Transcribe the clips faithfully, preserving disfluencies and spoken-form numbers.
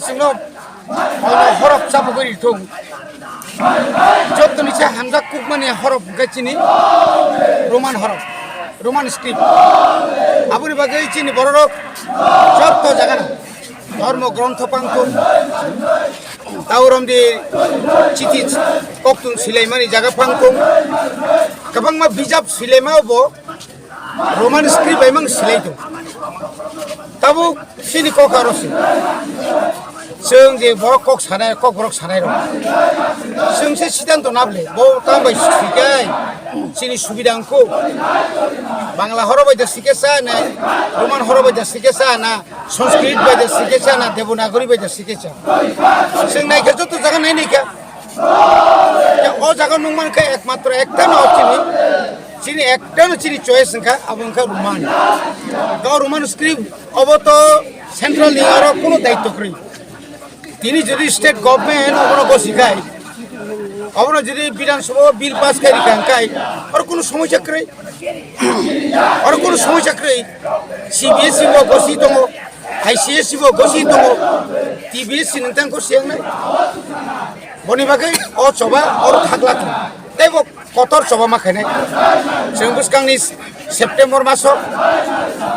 Chwngno horof chabugwi rithung. Jottoni se hamjak kukmani horof hwnkhe chini Roman horof, Roman script. Aboni bagwi chini bororok jotto jagano dhormo grontho pangthung, taurom di chiti koktun silaimani jaga pangthung, kwbangma bijap silaima bo Roman script bai mang silai tong. Tabuk sini kok aro si. Chwng je borok kok sanai, kok borok sanai rok. Chwng se siddhanto nable, bo tang bai sikai, sini subida wngkho. Bangla horo bai da sikesa na, Roman horo bai da sikesa na, Sanskrit bai da sikesa na, Devanagari bai da sikesa. Chwng naikhe joto jaga nai naikhe. Ya, o jaga nung mankha ekmatro ekta no chini, chini ekta no chini choice wngkha, abo wngkha Roman. O Roman script obo to central ni aro kuno daityo kwrwi. Tini jodi state government obono gosi khai, obono jodi Bidhan Sabha bill pass khai rikha hwnkhe, aro kuno somosya kwrwi, aro kuno somosya kwrwi. C B S E bo gosi tongo, I C S E bo gosi tongo, T B S E nintang gosi wngnai. Boni bagwi o choba oro thakla tong. Tei bo kotor choba ma khainai. Chwng bwskangni September maso,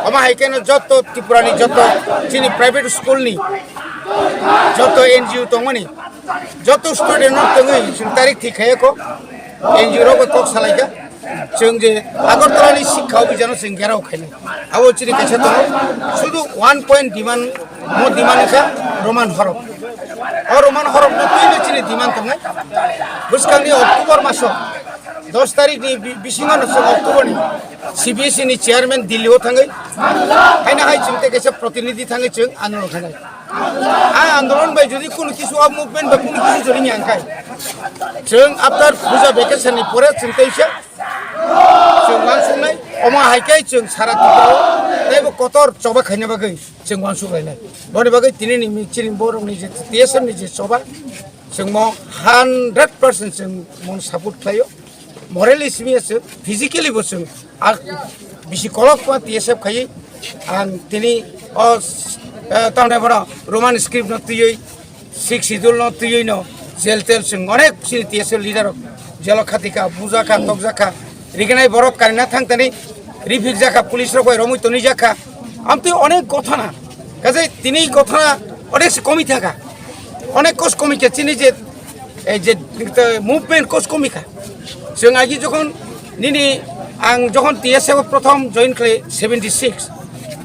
omo hai kheno joto Tripura ni joto chini private school ni joto N G O tongmani, joto student no tongwi chwng tarik thik khaye ko N G O rok bai kok salaikha. Chwng je Agartala ni sikha obhijano chwng gherao khainai. Abo chini kaisa tongo, sudu one point demand, mo demand wngkha Roman horof. O Roman horof no twi no chini demand tongnai. Bwskangni October maso dos tarik ni bi-, bisingo no chwng October ni C B S E ni chairman Delhi o thangwi, haina hai chwng tei kaisa protinidhi thangwi chwng andolon khainai. A andolon bai jodi kunu kisu a movement bai kunu kisu jodi ni angkai, chwng after puja vacation ni pore chwng teisa chwng uansuknai, omo hai khe chwng sara Tripura o teibo kotor choba khaina bagwi chwng uansuk lainai. Boni bagwi tini ni mi-, chini borok ni je T S F ni je choba, chwng mo hundred percent chwng mo support khlaio. Morally simi chwng, physically bo chwng, a bisi kolok ma T S F khai ang tini o, eh, tamni bono Roman script no twiwi Sixth Schedule no twiwi no jail tel chwng onek chini T S F leader rok jail o khatikha, bujakha, tokjakha, rignai borok karina thangtani rifik jakha, police rok bai romwi toni jakha. Amtwi onek gothana, kaje tini gothana onek se komi thangkha, onek kos komi khe chini je, eh, je, eh, movement kos komi kha. Chwng agi jokhon nini ang jokhon T S F o prothom join khlai seventy six,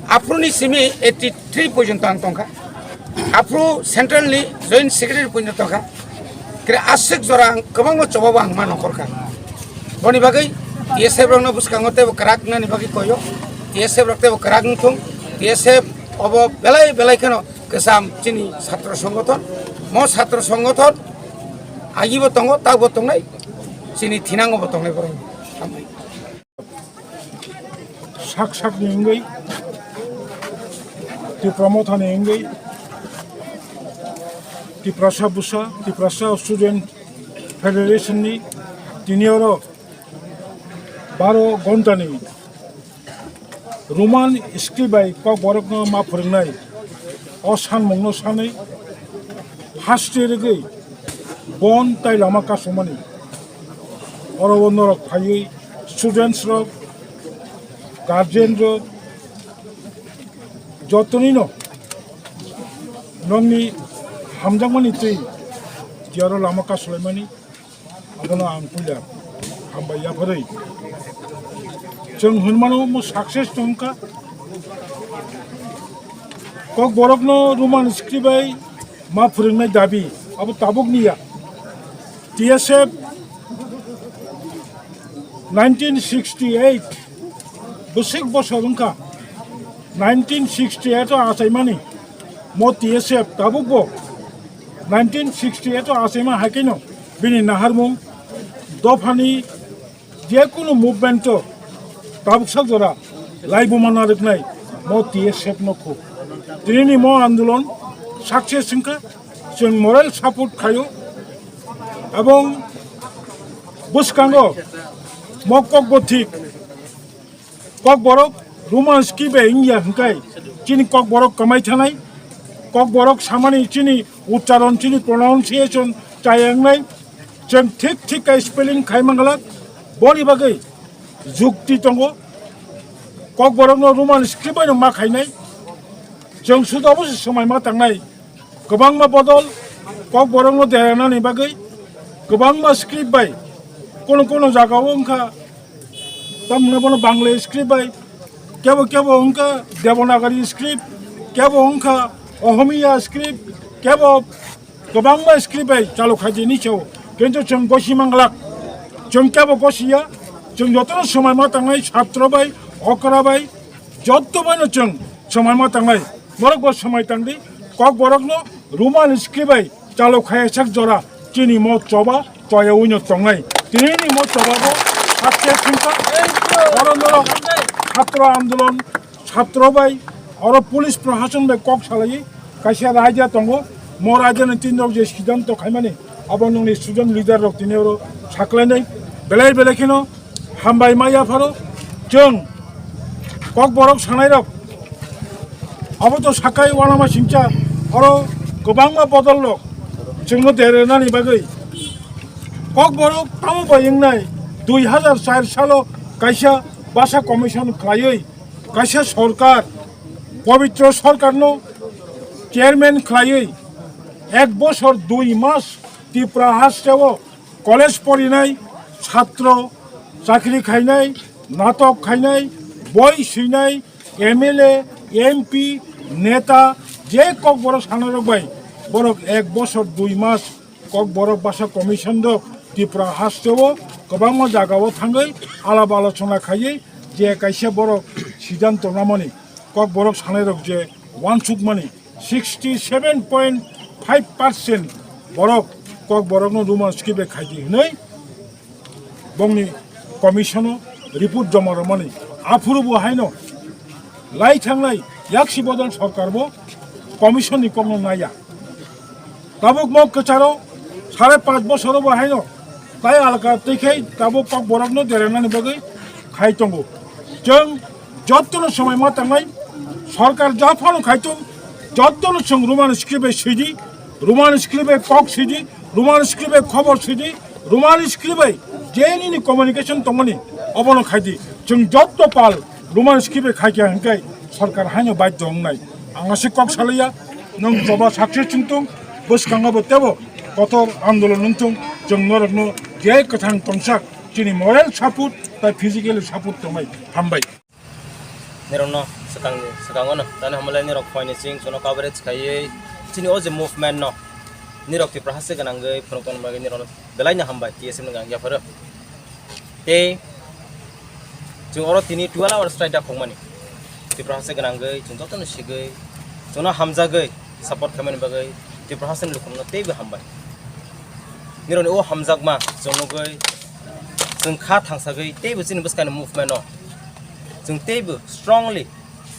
aphuru ni simi eighty three porjonto ang tongkha. Aphuru central ni joint secretary puino tongkha. Kre aswk jora ang kwbangma choba bo ang ma nongkhorkha. Boni bagwi T S F rokno bwskango teibo kwrak wngnani bagwi koyo. T S F rok teibo kwrak wngthung. T S F obo belai belai kheno kwcham chini satro songothon. Mo satro songothon agibo tongo, takbo tongnai. Chini thinango bo tongnai borok. Hambai. Sak sakni wngwi, Tipra Mothani wngwi, Tiprasa Busa, Tiprasa Student Federation ni tini oro baro gontani Roman script bai Kokborokno ma phwrwngnai o sanmungno sanwi haste rwgwi bon tai lama kasumani. Oro o norok phaiwi students rok, guardian rok, jotonino nokni hamjakmani twi tiyaro lama kasulaimani, abono ang puila hambai yapharwi. Chwng hwnmano mo success tongkha. Kokborokno Roman script bai ma phwrwngnai dabi, abo tabukni ya. T S F nineteen sixty eight bwswk bosor wngkha. Nineteen sixty eight o achaimani mo T S F tabukbo nineteen sixty eight o achaima hai kheno bini naharmung dophani jekunu movement o tabuksa jora laibuma narwknai mo T S F no kho. Tinini mo andolon success wngkha, chwng moral support khaio, ebong bwskango mo kokbo thik, Kokborok Roman script bai wngya hwnkhe chini Kokborok kwmai thanai, Kokborok samani chini uchcharon, chini pronunciation chaya wngnai. Chwng thik thik khe spelling khai manglak. Boni bagwi jukti tongo. Kokborokno Roman script bai no ma khainai. Chwng suda bo se swmai ma tangnai. Kwbangma bodol Kokborokno deranani bagwi kwbangma script bai, kono kono jagao wngkha tamni bono Bangla script bai, kebo kebo wngkha Devanagari script, kebo wngkha Ohomia script, kebo kwbangma script bai chalo khaidi ni chao. Kintu chwng gosi manglak, chwng kebo gosiya, chwng jotono swmai ma tangnai satro bai, okra bai, joto bai no chwng swmai ma tangnai. Borok bo swmai tangdi, Kokborokno Roman script bai chalo khaya sak jora chini mo choba toya uino tongnai. Tini ni mo choba bo hakhe singsa oro norok chhatro andolon, chhatro bai oro police prohason bai kok salai kaisa raida tongo. Mo raida ni tin rok je siddhanto khaimani abo nongni student leader rok tini oro saklainai belai belai kheno hambai ma yapharo. Chwng Kokborok sanairok abo to sakai uanama singcha, oro kwbangma bodol rok chwngno derenani bagwi. Kokborok tamo bai wngnai dui hazar char salo kaisa basa commission khlaiwi kaisa sorkar, pobitro sorkarno chairman khlaiwi ek bosor dui mas Tripura hasteo college porinai, chhatro, chakri khainai, natok khainai, boi swinai, M L A, M P, neta, je Kokborok sanarok bai borok ek bosor dui mas Kokborok basa commission rok Tripura hasteo kwbangma jagao thangwi alap alochona khaiwi je kaisa borok siddhanto namani Kokborok sanairok je uansukmani sixty seven point five percent borok Kokborokno Roman script bai khaidi hwnwi bongni commission-o report joma rwmani. Aphuru bo haino lai thangnai yaksi bodol sorkar bo commission-ni kokno naiya. Tabuk mo kwcharo sare panch bosoro bo haino tai alka twi khai tabuk Kokborokno derenani bagwi khai tongo. Chwng jottono swmai ma tangnai, sorkar japhano khai tong, jottono chwng Roman script bai swidi, Roman script bai kok swidi, Roman script bai khobor swidi, Roman script bai je nini communication tongmani obono khaidi. Chwng jotto pal Roman script bai khaikha hwnkhe sorkar haino baidhyo wngnai. Ang aswk kok salaiya, nwng choba success wngthung, bwskango bo teibo kotor andolon wngthung, chwng norokno je kwthang tongsak chini moral support tai physical support tongnai. Hambai. Nirokno swkangni, swkango no tani hamle nirok phoini sing chono coverage khaiwi chini o je movement no nirok Tripura haste gwnangwi phunuk tongna bagwi nirokno belaino hambai T S F ni gang yapharo. Tei chwng oro tini twelve hours strike da khokmani. Tripura haste gwnangwi chwng jotono sigwi chwngno hamjagwi support khaimani bagwi Tripura haste ni lukurokno teibo hambai. Nirokni o hamjakma chwng nugwi chwng kha thangsagwi teibo chini bwskangni movement no chwng teibo strongly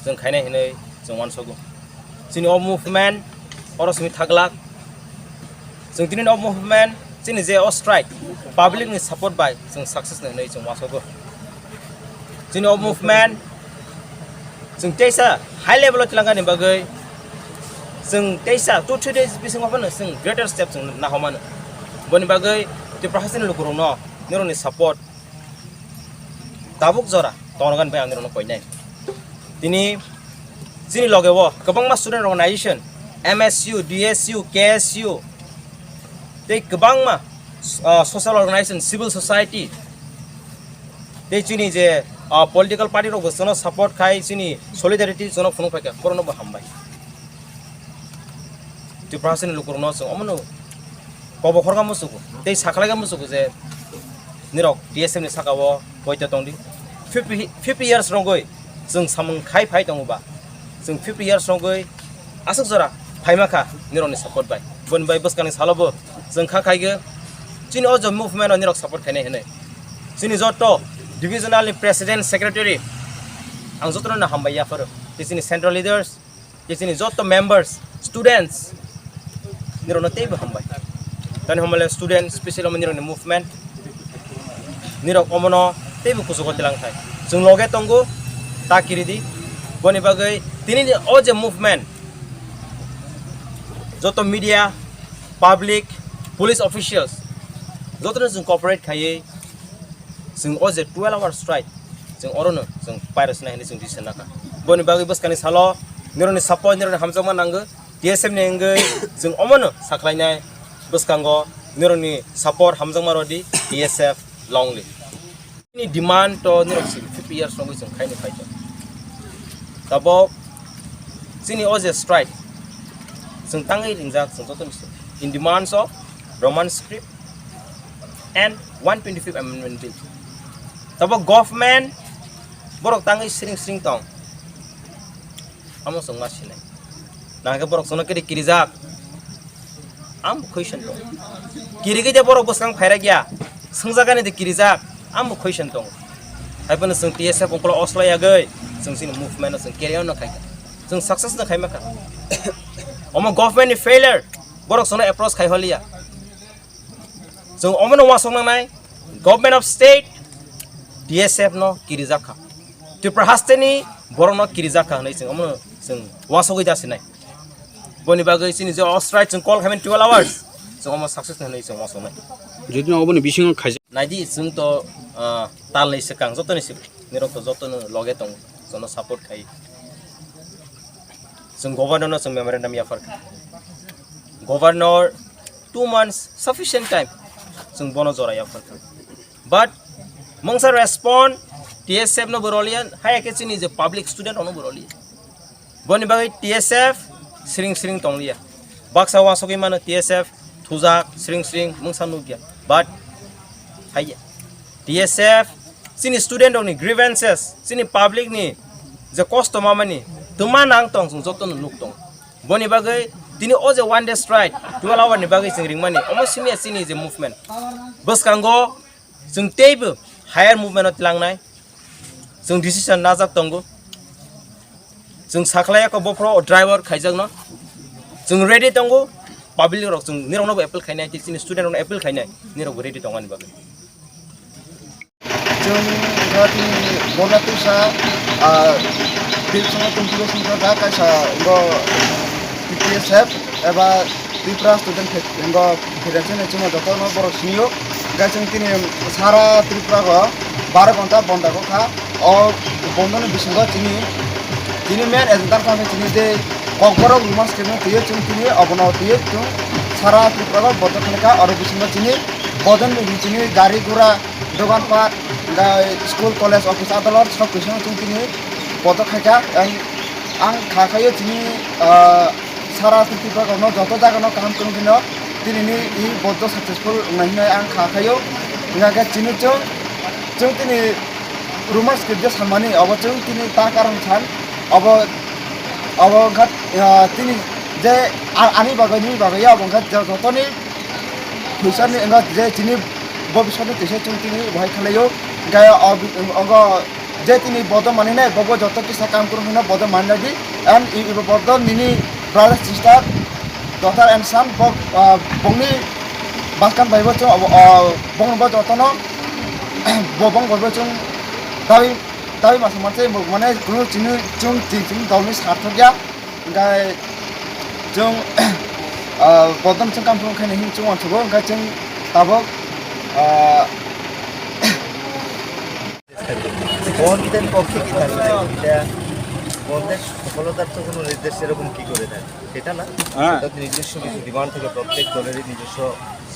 chwng khainai hinwi chwng uansogo. Chini o movement oro simi thaglak. Chwng tini o movement chini je o strike public ni support bai chwng success ni hinwi chwng uansogo. Chini o movement chwng teisa high level o tilangani bagwi chwng teisa two three days bisingo phano chwng greater step chwng nahomano. Boni bagwi Tripura haste ni lukurokno nirokni support tabuk jora tongnagan bai ang nirokno koinai. Tini chini loge o kwbangma student organization, M S U, D S U, K S U, tei kwbangma, ah, social organization, civil society, tei chini je, ah, political party rok bo chwngno support khai chini solidarity chwngno phunuk phaikha, borokno bo hambai. Tripura haste ni lukurokno chwng omono kobo khorkha musugo tei sakhlaikha musugo je nirok T S F ni saka o poito tongdi. Fifty, fifty years rogwi chwng samung khai phai tongo ba, chwng fifty years rogwi aswk jora phaima kha nirokni support bai. Boni bai bwskangni salo bo chwng kha khaigwi chini o je movement o nirok support khainai hinwi. Chini joto divisional ni president, secretary ang jotono no hambai yapharo. Tei chini central leaders, tei chini joto members, students, nirokno teibo hambai. Tani hambai student, special omo nirokni movement. Nirok omono teibo kuchugo tilang thai. Chwng loge tongo, ta kiridi. Boni bagwi tini ni o je movement, Joto media, public, police officials, jotono chwng cooperate khaiwi chwng o je twelve hour strike, chwng orono chwng pairok sinai hinwi chwng decision nakha. Boni bagwi bwskangni salo nirokni support, nirokni hamjakma nango, T S F ni wngwi chwng omono sakhlainai bwskango nirokni support hamjakma rodi T S F long live. Chini demand to nirok si fifty years nogwi chwng khaini phaikha. Tabok chini o je strike chwng tangwi ringjak chwng joto ni in demands of Roman script and one twenty-fifth Amendment Bill. Tabok government borok tangwi sring sring tong. Amo chwng ma sinai. Nangkhe borok chwngno kiri kirijak. Ang bo question tong. Kirigwi de borok bwskang phairak ya. Swngjagani de kirijak. Ang bo question tong. Haiphano chwng T S F ungkolo oslai yagwi chwng chini movement no chwng carry on no khaikha. Chwng success no khaima kha. Omo government ni failure. Borok chwngno approach khai holiya. Chwng omono uansuk nangnai, Government of State, T S F no kirijak kha. Tripura hasteni borokno kirijak kha hwnwi chwng omono chwng uansugwi da sinai. Boni bagwi chini je o strike chwng call khaimani twelve hours, chwng omo success hwnwi chwng uansuknai. Jodi no oboni bisingo khaijak. Naidi chwng to, ah, talni swkang jotoni swkang nirok to jotono loge tongo, jotono support khai. Chwng governor no chwng memorandum yaphar kha. Governor two months sufficient time chwng bono jora yaphar kha. But mungsa respond T S F no bo roliya, haya khe chini je public student rok no bo roliya. Boni bagwi T S F sring sring tongliya. Baksa uansugwi mano T S F thujak sring sring mungsa nukya. But haya T S F chini student rokni grievances, chini public ni je kosto mamani twma nang tong chwng jotono nuk tong. Boni bagwi tini o je one day strike twelve hour ni bagwi chwng ringmani omo simi ya chini je movement. Bwskango chwng teibo higher movement o tlangnai. Chwng decision najak tongo. Chwng sakhlai kho bophro driver khaijakno. Chwng ready tongo. Public rok chwng nirokno bo appeal khainai, chini student rokno appeal khainai. Nirok bo ready tongani bagwi. Chwng wngkha chini Borna Twisa, ah, Tripura Songho Tongthuro Songkha da kaisa wngkha T P S F eba Tripura Student Fed-, wngkha Federation ni chwngno jotono borok sinio. Hwnkhe chwng tini sara Tripura o baro ghonta bonda kha. O bondoni bisingo chini, chini main agenda wngkha chini je Kokborok Rumors khe twiwi chwng tini obono twiwi chwng sara Tripura o bondo khalikha. Oro bisingo chini bodon ni chini gari gura dogan pat, hwnkhe school, college, office, adalot, sob kisa no chwng tini bodo khaikha. Ang, ang kha khaio chini, ah, sara Tripura rokno joto jaga no kaham kwrwng kheno tini ni i bodo successful wngnai hinwi ang kha khaio. Hwnkhe chini chwng, chwng tini rumors khe je sanmani obo chwng tini ta karon san obo, obo wngkha, ah, tini je a-, ani bagwi nini bagwi obo wngkha jotoni future ni wngkha je chini bobiswt ni tisa chwng tini bahai khwlaio. Hwnkhe o bi-, wngo je tini bodo manwi nai, bobo joto kisa kam kwrwng hino bodo manwi nai di. And i-, ibo bodo nini brother sister, daughter and son, bo, ah, bongni baskan bai bo chwng, ah, bong bo jotono, bo bong bo chwng dawi, dawi masa manse bo mane kunu chini chwng chini dolni sarthok ya. Hwnkhe chwng, ah, bodom chwng kam phuru khaina hin chwng uansukgo, hwnkhe chwng tabok, ah, বন্ধের পক্ষে কি থাকবে? এটা বন্ধের সফলতার তো কোনো নির্দেশ এরকম কি করে থাকে? সেটা না। হ্যাঁ। অর্থাৎ নিজস্ব কিছু ডিমান্ড থাকে, প্রত্যেক দলেরই নিজস্ব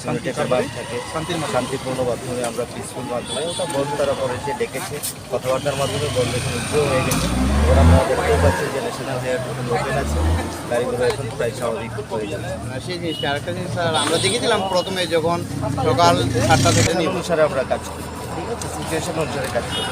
ইউনিটের ডিমান্ড থাকে। শান্তির মাধ্যমে। শান্তিপূর্ণ মাধ্যমে আমরা পিসফুল মাধ্যমে ওটা বন্ধ তারা করেছে, ডেকেছে। কথাবার্তার মাধ্যমে বন্ধ এখন উইথড্র হয়ে গেছে। ওরা আমরা দেখতেও পাচ্ছি যে ন্যাশনাল হাইওয়ে টোটাল ওপেন আছে, গাড়িগুলো এখন প্রায় স্বাভাবিক হয়ে যাচ্ছে। সেই জিনিসটা আরেকটা জিনিস স্যার, আমরা দেখেছিলাম প্রথমে যখন সকাল সাতটা থেকে সেই অনুসারে আমরা কাজ করি, ঠিক আছে, সিচুয়েশন অনুসারে কাজ করি।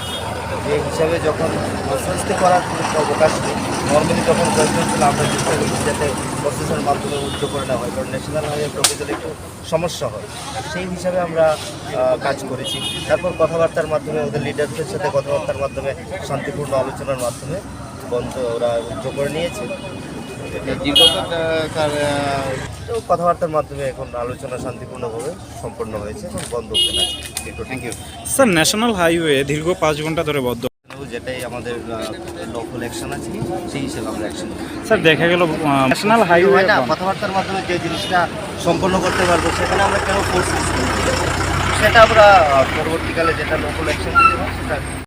যে হিসাবে যখন আশ্বস্তি করার কোনো অবকাশ নেই, নর্মালি যখন প্রয়োজন ছিল আমরা চেষ্টা করি যাতে প্রসেসের মাধ্যমে উইথড্র করে নেওয়া হয়, কারণ ন্যাশনাল হাইওয়ে প্রপোজাল একটু সমস্যা হয়। সেই হিসাবে আমরা, আহ, কাজ করেছি। তারপর কথাবার্তার মাধ্যমে, ওদের লিডারদের সাথে কথাবার্তার মাধ্যমে, শান্তিপূর্ণ আলোচনার মাধ্যমে বন্ধ ওরা উইথড্র করে নিয়েছে। দীর্ঘ তো, আহ, কার-, আহ, তো কথাবার্তার মাধ্যমে এখন আলোচনা শান্তিপূর্ণভাবে সম্পন্ন হয়েছে এবং বন্ধ ওপেন আছে। Thank you. Sir, national highway দীর্ঘ পাঁচ ঘন্টা ধরে বন্ধ। যেটাই আমাদের লফুল অ্যাকশন আছে, সেই হিসেবে আমরা অ্যাকশন। স্যার, দেখা গেল ন্যাশনাল হাইওয়ে হয় না, কথাবার্তার মাধ্যমে যে জিনিসটা সম্পন্ন করতে পারবো, সেখানে আমরা কেন ফোর্স ইউজ করবো? সেটা আমরা আহ, পরবর্তীকালে যেটা লফুল অ্যাকশন, সেটা